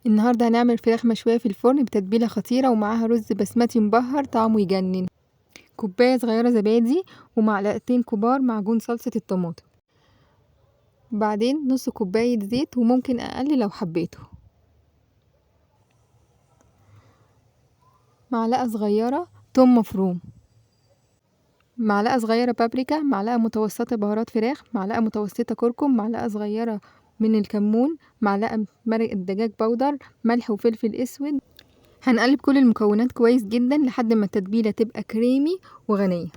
النهاردة هنعمل فراخ مشوية في الفرن بتتبيلة خطيرة ومعاها رز بسمتي مبهر طعمه يجنن. كوباية صغيرة زبادي ومعلقتين كبار معجون صلصة الطماطم، بعدين نص كوباية زيت وممكن أقل لو حبيته، معلقة صغيرة توم مفروم، معلقة صغيرة بابريكا، معلقة متوسطة بهارات فراخ، معلقة متوسطة كركم، معلقة صغيرة من الكمون، معلقة مرق الدجاج بودر، ملح وفلفل اسود. هنقلب كل المكونات كويس جدا لحد ما التتبيلة تبقى كريمي وغنية.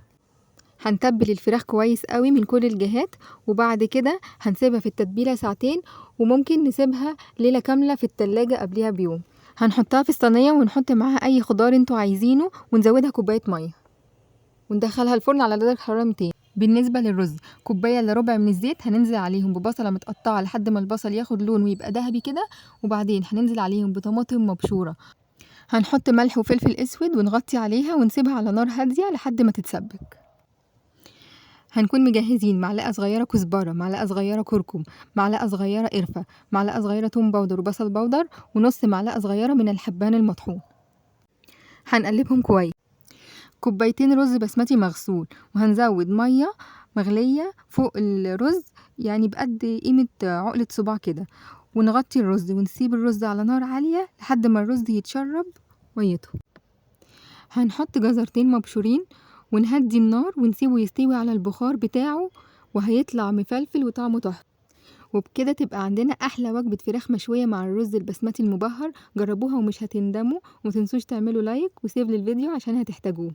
هنتبل الفراخ كويس قوي من كل الجهات، وبعد كده هنسيبها في التتبيلة ساعتين، وممكن نسيبها ليلة كاملة في التلاجة قبلها بيوم. هنحطها في الصينية ونحط معاها أي خضار انتوا عايزينه، ونزودها كوباية مية، وندخلها الفرن على درجة حرارة 200. بالنسبة للرز، كوباية إلا ربع من الزيت هننزل عليهم ببصلة متقطعة لحد ما البصل ياخد لون ويبقى ذهبي كده، وبعدين هننزل عليهم بطماطم مبشورة. هنحط ملح وفلفل اسود ونغطي عليها ونسيبها على نار هادية لحد ما تتسبك. هنكون مجهزين معلقة صغيرة كزبرة، معلقة صغيرة كركم، معلقة صغيرة قرفة، معلقة صغيرة توم powder وبصل powder، ونص معلقة صغيرة من الحبان المطحون. هنقلبهم كويس. كوبايتين رز بسمتي مغسول، وهنزود مية مغلية فوق الرز بقد قيمة عقلة صباع كده، ونغطي الرز ونسيب الرز على نار عالية لحد ما الرز يتشرب ميته. هنحط جزرتين مبشورين ونهدي النار ونسيبه يستوي على البخار بتاعه، وهيطلع مفلفل وطعمه تحفة. وبكده تبقى عندنا أحلى وجبة فراخ مشوية مع الرز البسمتي المبهر. جربوها ومش هتندموا، ومتنسوش تعملوا like و save للفيديو عشان هتحتاجوه.